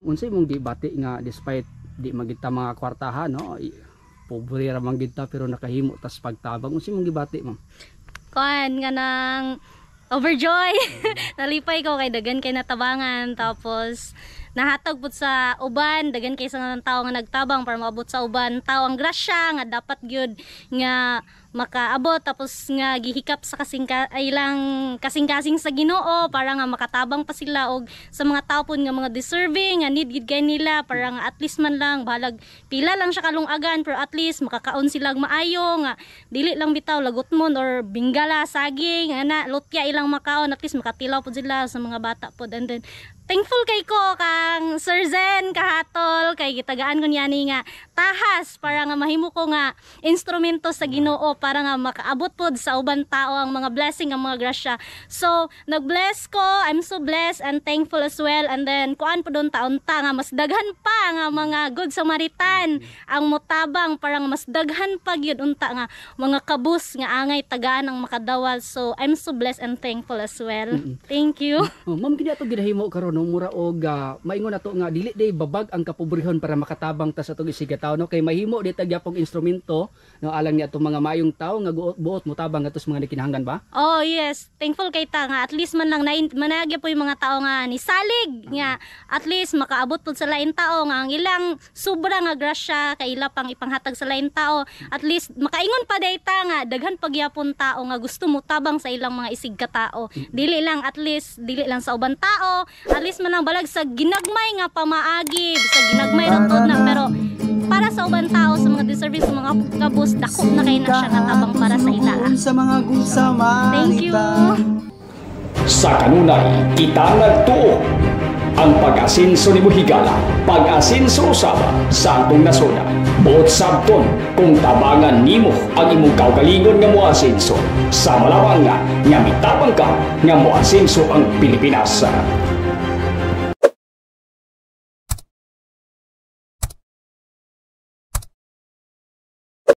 Unsay imong gibati nga despite di man kita mga kwartahan, no, pobre ra man gid ta, pero nakahimo tas pagtabang? Unsay imong gibati, ma'am? Kuan nga nang overjoy. Nalipay ko kay daghan kay natabangan, tapos nahatag pud sa uban, daghan kay sa nga tao nga nagtabang para maabot sa uban tao ang grasya nga dapat gyud nga makaabot, tapos nga gihikap sa kasingka ay lang kasing-kasing sa Ginoo para nga makatabang pa sila og sa mga tao pud nga mga deserving nga need gid kay nila, para nga at least man lang, bahalag pila lang siya kalungagan, pero at least makakaon sila og maayo, nga dili lang bitaw lagutmon or binggala, saging ana, lutya ilang makaon, at least makatilaw pud sila sa mga bata pud. And then thankful kay ko kang Sir Zen kahatol kay gitagaan ko niyani nga tahas para nga mahimo ko nga instrumento sa Ginoo para nga makaabot pod sa uban tao ang mga blessing, ang mga grasya. So nag-bless ko, I'm so blessed and thankful as well. And then kuan po doon taon ta nga mas daghan pa nga mga good Samaritan ang motabang para nga mas daghan pa gyud unta nga mga kabus nga angay tagaan ang makadawat. So I'm so blessed and thankful as well. Thank you. Oh, ma'am, kini ato ginahimo karon, no, mura og maingon nato nga dili day babag ang kapobrehon para makatabang ta sa atong isigkatawo, no, kay mahimo di ta gyapong instrumento, no, alang ni atong mga mayong tawo nga buot, buot motabang ato sa mga nikinahanglan ba? Oh yes, thankful kay ta nga at least man lang managya po yung mga tao nga ni salig nga at least makaabot pud sa lain tao nga ang ilang sobra nga grasya kay ila pang ipanghatag sa lain tao. At least makaingon pa day ta nga daghan pagyapon tao nga gusto mo tabang sa ilang mga isig katao. Dili lang, at least dili lang sa uban tao, at least man lang balag sa ginagmay nga pamaagi, bisag ginagmay ra tud na, pero para sa uban tao, sa mga deserving, sa mga kabus, dako na kay na siya nga tabang para sa ila. Sa mga good Samaritan. Thank you. Sa kanunay, kita nagtuo. Ang pag-asinso ni Buhigala, pag-asinso usaba sa atong nasoda. Buot sabton kung tabangan nimo ang imong kaugalingon nga moasinso. Sa malawang nga, nga mitabang ka nga moasinso ang Pilipinas.